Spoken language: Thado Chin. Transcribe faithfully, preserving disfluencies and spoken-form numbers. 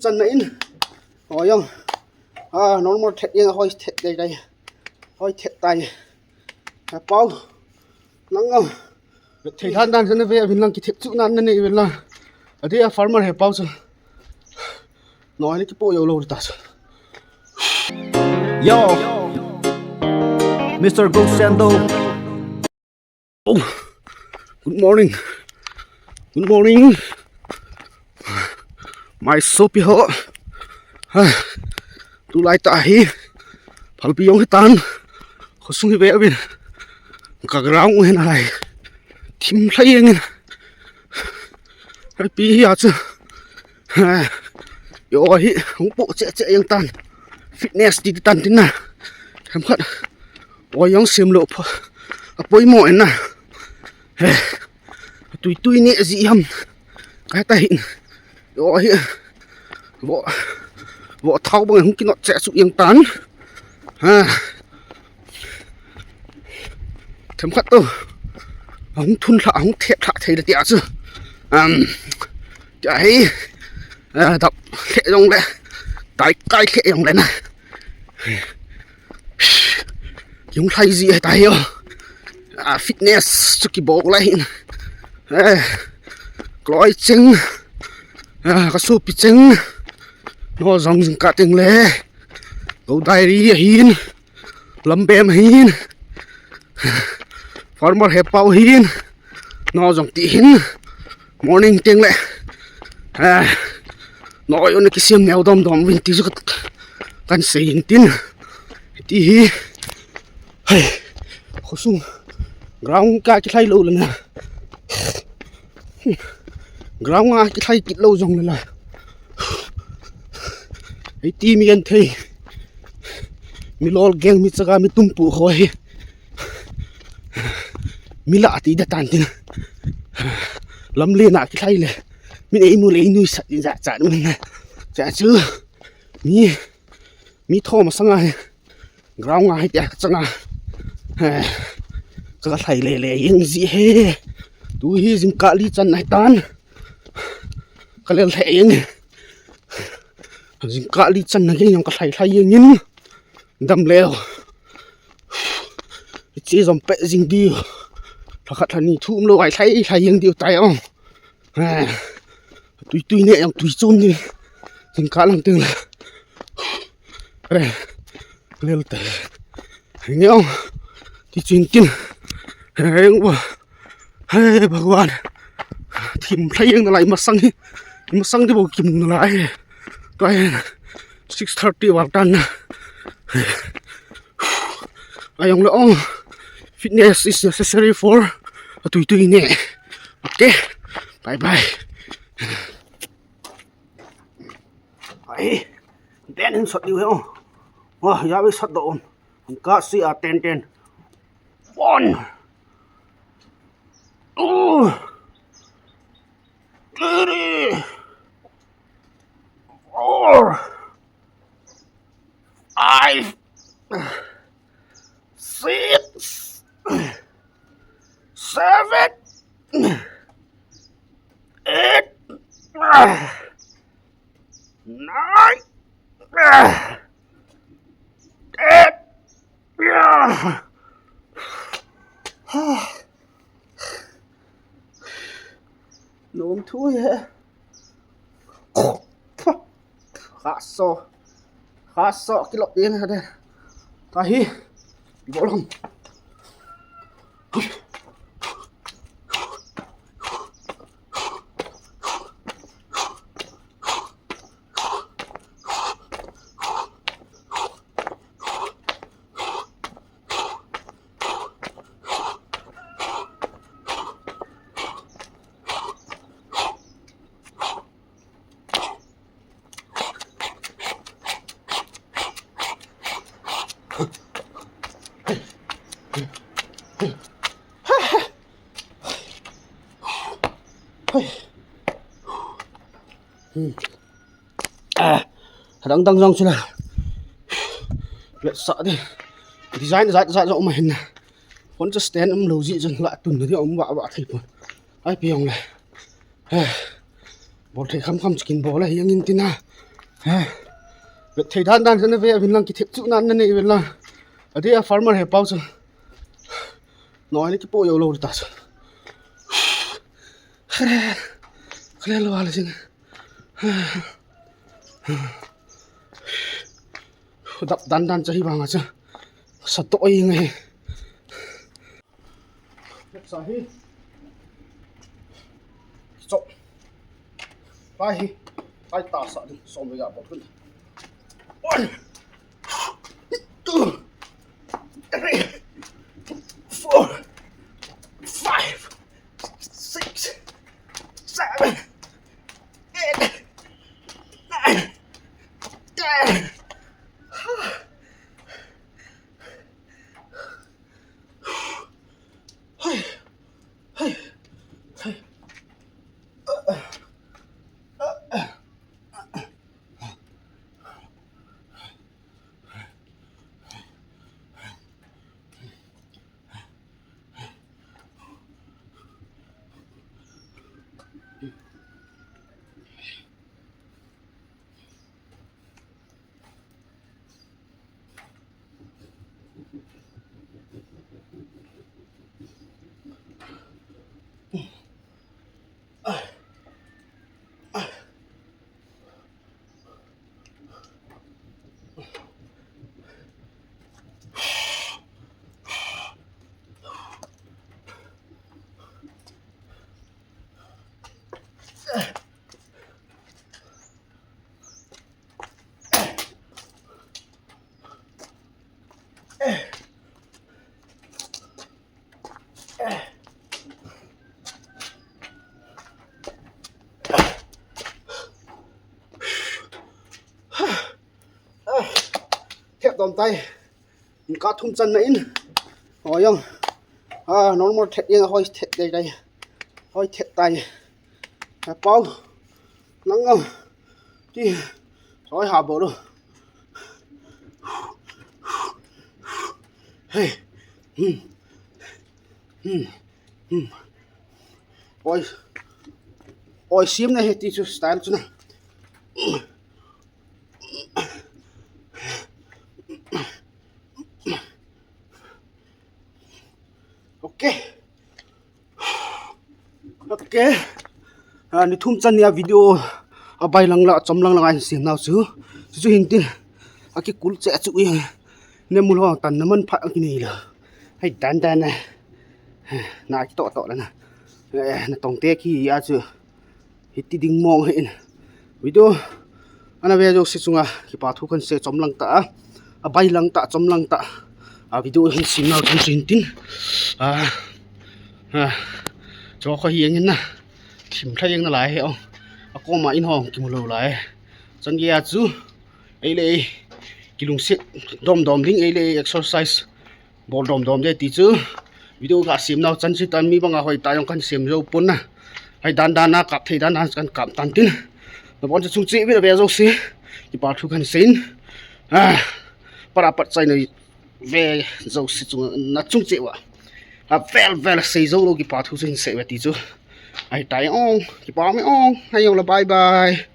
Channa in. Oi jong. A, normal thet jeng, hoi thet dai dai. Hoi thet tai. Hepau. Nang a. Thei than dan channa ve, avin lang kithet chu nan na nei ve la. Adeh a farmer Hepau chu. Noi le kipo jou lou ta chu. Yo. Mister Goksendo. Oh, good morning. Good morning. My sopi ho. Ha. Tulai tah hi. Phalbi jong hitan. Khosung hi ve uvin. Ka ground u hin alai. Thim lhai jeng in. Hai pi hi a chu. Ha. Yo hi, hung po che che jeng tan. Fitness ti ti tan tin na. Themkhat. Oi jong sem lou pha. Apoimo in na. He. Tui tui ne ji ham. Ka ta hin. Yo hi. Vo. Vo thau bang hung kinot che chu jeng tan. Ha. Themkhat to. Ahung thun lha, ahung thet lha thei le tia chu. Um, tia hi. A, dap lheh jong le. Tai kai lheh jong le na. Jong lhai ji he ta hi o. A, fitness chu kibol lai hin. Eh, kloi cheng. A, ka sopi cheng. No jong jingkah teng le. Go diary ahin. Lambem hin. Farmer Hepau hin. No jong ti hin. Morning teng le. Ah. No jong na kisem neo dom dom uvin ti chu ka, kan sei hin tin. Ti hi. Hai. Khosung. Ground ka kilhai lou le na. Ground a kilhai kit lou jong le la. Ei ti mi genthei. Mi lol geng mi chaga mi tumpu ho hi. Mi la ti da tan tin. Lamlen a kilhai le. Mi nei mu le i nui sat in ja cha mun na. Cha chu. Mi, mi tho masanga hi. Ground a hi tia ka changa. He. Ka lhai le le jeng ji he. Tu hi jingkah li channa hi tan. Ka lel he jeng. Jingkah li channa gei jong ka lhai lhai jeng in. Dam leo. Che jom pe jing diu. Lha khat lha ni thum lou ai lhai lhai jeng diu tai ong. Tui tui ne jong tui chom ni. Jingkah lang teng la. Re. Lel ta. Nge ong. Ti chin tin. He ong ba. He Bhagwan. Thim lhai jeng nalai masang hi. Masang di bo kimu nalai. Tua hi. Six thirty val tan na. Ajong le ong. Fitness is necessary for a tui tui ne. Okay. Bye bye. Ai. Den hin sot diu he ong. Wah, ya ve sot do on. Ka si a ten ten. One. Two. Three. Four. Five. Six. Seven. Eight. Nine. Ten. Nom thui he. Kha so. Kha so kilop ding ha de. Tahi. Bolong. Ah, adang dang jong chula. Let's start. Design jat jat jong um ahin. Phone chu stand umlou jeh chun la tun na di um va va thei pon. Ai pi jong le. Bol thei kham kham chu kin bol a hi angin tina. He. Vet thei dan dan chu na ve uvin lang, kithep chu nan na nei uvin lang. Adeh a farmer he pau chu. Noi le kipo jou lou ta chu. Khare. Khare lou a le jing. Dap dan dan chu hi vang a chu. Sa to ai nge. Sa hi. Chop. Lai hi. Lai ta sa ding. Som le ga bol kun. One. Two. Three. Four. Five. Six. Seven. Eight. Nine. Ten. Thep dom tai. Ka thum chan na in. Hoi jong. Ah, normal thet jeng a hoi thet dai dai. Hoi thet tai. A pau. Nang a. Ti. Hoi ha bol u. Hey. Hmm. Hmm. Hmm. Oi. Oi, sim na he ti chu style chu na. Okay. Okay. Ah, ni thum chan nia video a bai lang la, chom lang lang a hin sem nau chu. Chu chu hin tin. A kikul che chu i. Ne mul ho tan na man phat a kinei la. Hai dan dan na. Na ki to to la na. Eh, na tong te ki a chu. Hiti ding mong hin. Video ana ve jouse chunga kipa thu kan sei, chom lang ta a, a bai lang ta, chom lang ta a video hin sem nau chun chin tin. A, a, cho kho hi ang na thim thla ang na lai he o. A koma in hong kimu lou lai. Chan gei a chu ei le ei kilungset dom dom ding, ei le ei exercise bol dom dom de ti chu. Video ka sem nau chan chu tan, mi banga hoi ta jong kan sem jou pon na. Hai dan dan a kap thei dan dan kan kap tan tin. Na bon chu chung che vi na ve jouse. Kipa thu kan sei in. Ah, para pat chai na ve jouse chung na chung che va. A vel vel sei jou lou kipa thu chu hin sei ve ti chu. Hai tai ong, kipa me ong. Hai jong la bye bye.